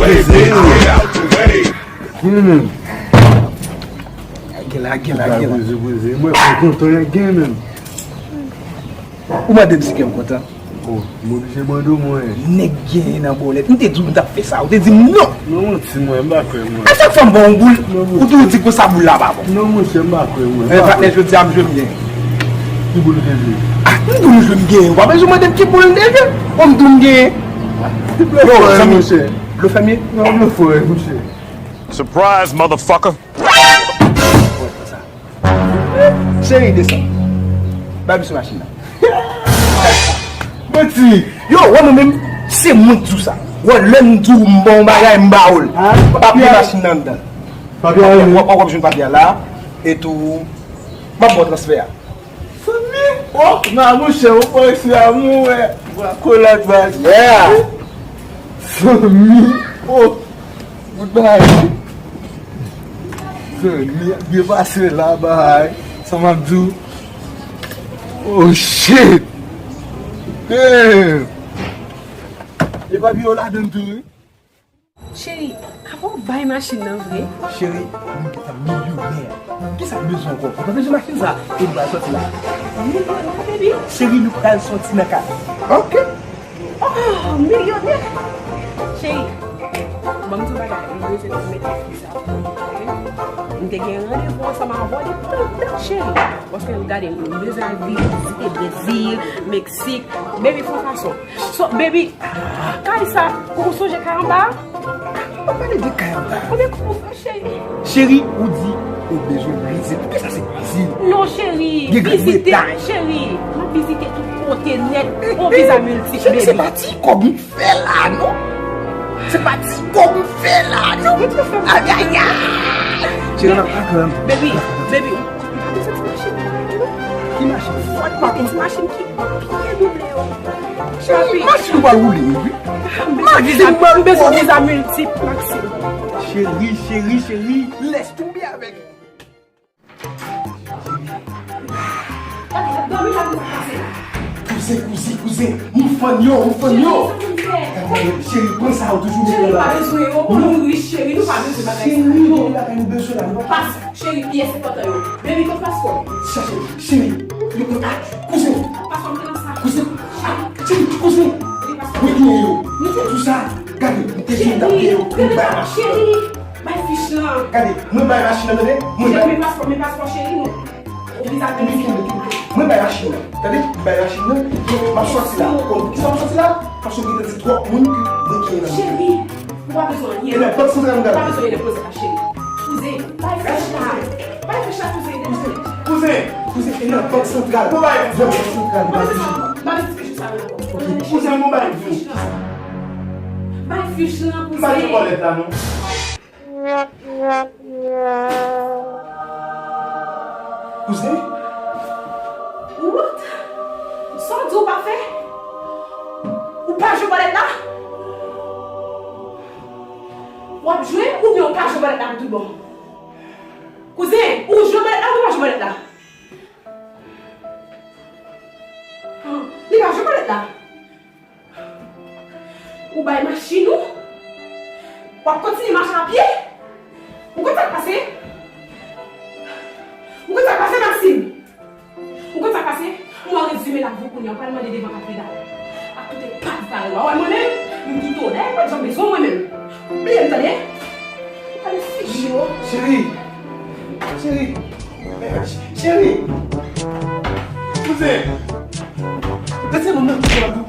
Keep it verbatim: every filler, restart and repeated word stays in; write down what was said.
Gen menm. Gen la, gen la, gen la. Poze, poze. Mwen, mwen kontan, gen menm. Ou mande m si kè m kontan? Bon, m oblije mande w, mwen. Nèg genyen nan bòlèt. M te di w m t ap fè sa. Ou te di m non. Non, manti, mwen, m pa kwè, mwen. A chak fwa m ba w yon boul, ou toujou di konsa boul la pa bon. Non, monchè, m pa kwè, mwen. Men patnè, jodi a m jwe m genyen. Ki boul ou te jwe? Ah, m di w m jwe m genyen. Ou pa bezwen mande m ki boul m te jwe. Bon, m di w m genyen. Yo, zanmi. Blofè m ye? Non, blofè, monchè. Surprise, motherfucker! Cheri, desann. Bay misye machin nan. Manti! Yo, wè mwen menm, se mwen k di w sa. Wè, lè m di w m ba w yon bagay, m ba w l. Papye machin nan anndan. Papye a, w ap jwenn papye a la, e tou, m ap ba w transfè a. Fanmi! Oh, nan monchè, ou pran isi a, mwen wè. Bwa kolad, baz. Yeah! Fanmi! Oh! Goodbye. Fanmi, byen pase la, bay. Sa m ap di w? Oh, shit! Damn! E papye yo ladan tou, wi. Cheri, apa w bay machin nan vre? Cheri, mwen gentan milyonè. Kisa m bezwen ankò? Ou pa bezwen machin sa. E nou pral sòti la. Milyonè, baby. Cheri, nou pral sòti nan kay. Ok. Oh, milyonè. Cheri, ban m di w bagay. M bezwen mete fi sa. M te gen randevou ansanm avè w depi lontan, cheri. Paske, gade, m bezwen al vizite Brezil, Meksik, baby, fè yon fason. So, baby, kay sa, ou sonje kay anba a? Ou pale de kay anba a. Konbyen kòb ou fè, cheri? Cheri, ou di ou bezwen vizit. Poukisa se Brezil? Non, cheri, vizite, cheri. M ap vizite tout kote nèt. On viza miltip, baby. Cheri, se pa ti kòb m fè la, non. Se pa ti kòb m fè la, non. Ayayay. Cheri, m ap pran kanmenm. Baby, baby, ou pa bezwen ti machin nan, non. Ki machin? Fòt mete ti machin ki byen double yo. Cheri, machin ou pral woule, wi. M bezwen viza, m bezwen viza miltip, Maxime. Cheri, cheri, cheri, lès tonbe avèk. Kouzen, kouzen, kouzen, m fann yo, m fann yo. Cheri, pran sa ou toujou mete la. Cheri, nou pa bezwen yo, nou pa bezwen bagay sa yo. Cheri, nou pa bezwen bagay nou bezwen la, non. Cheri, pyès enpòtan yo. Baby, kot paspò? Chache, cheri. Yo, ah, kouzen. Paspò m te nan sak. Kouzen. Ah, cheri, kouzen. Mwen genyen yo. Mete tou sa. Gade, m te jwenn dapye yo. Mwen bay machin nan. Cheri, bay fich lan. Gade, mwen bay machin nan, tande. Mwen bay. Cheri, men paspò, men paspò, cheri, non. Ou vizaj. Mwen bay machin nan. Tande, mwen bay machin nan. M ap sòti la. Konn poukisa m sòti la? Paske mwen te di twòp moun ke mwen genyen nan. Cheri. Ou pa bezwen anyen. E nan bank santral m pral. Ou pa bezwen depoze la, cheri. Kouzen, bay fich la. Bay fich la, kouzen, depoze. Kouzen, kouzen, e nan bank santral. Ou bay nan bank santral. M pa bezwen sa. M pa bezwen fich sa yo ankò. Kouzen, mwen bay fich la. Bay fich la, kouzen. M pa gen bòlèt la, non. Kouzen? Wout? Sa w di w pa fè? Ou pa jwe bòlèt la? W ap jwe oubyen w pa jwe bòlèt la pou tout bon? Kouzen, ou jwe bòlèt la oubyen w pa jwe bòlèt la? Li pa jwe bòlèt la. Ou bay machin ou? W ap kontinye mache a pye? Ou konn sa k pase? Ou konn sa k pase, Maxime? Ou konn sa k pase? Mwen rezime l ak vou kounye a, ou pral mande devan katedral. Ak tout epav parèy ou a. Wè mwen menm, m kite w. Dayè, ou pa t janm bezwen mwen menm. Bliye m, tande? Gade figi w. Cheri! Cheri! Cheri! Kouzen! Rete non, non, non, non.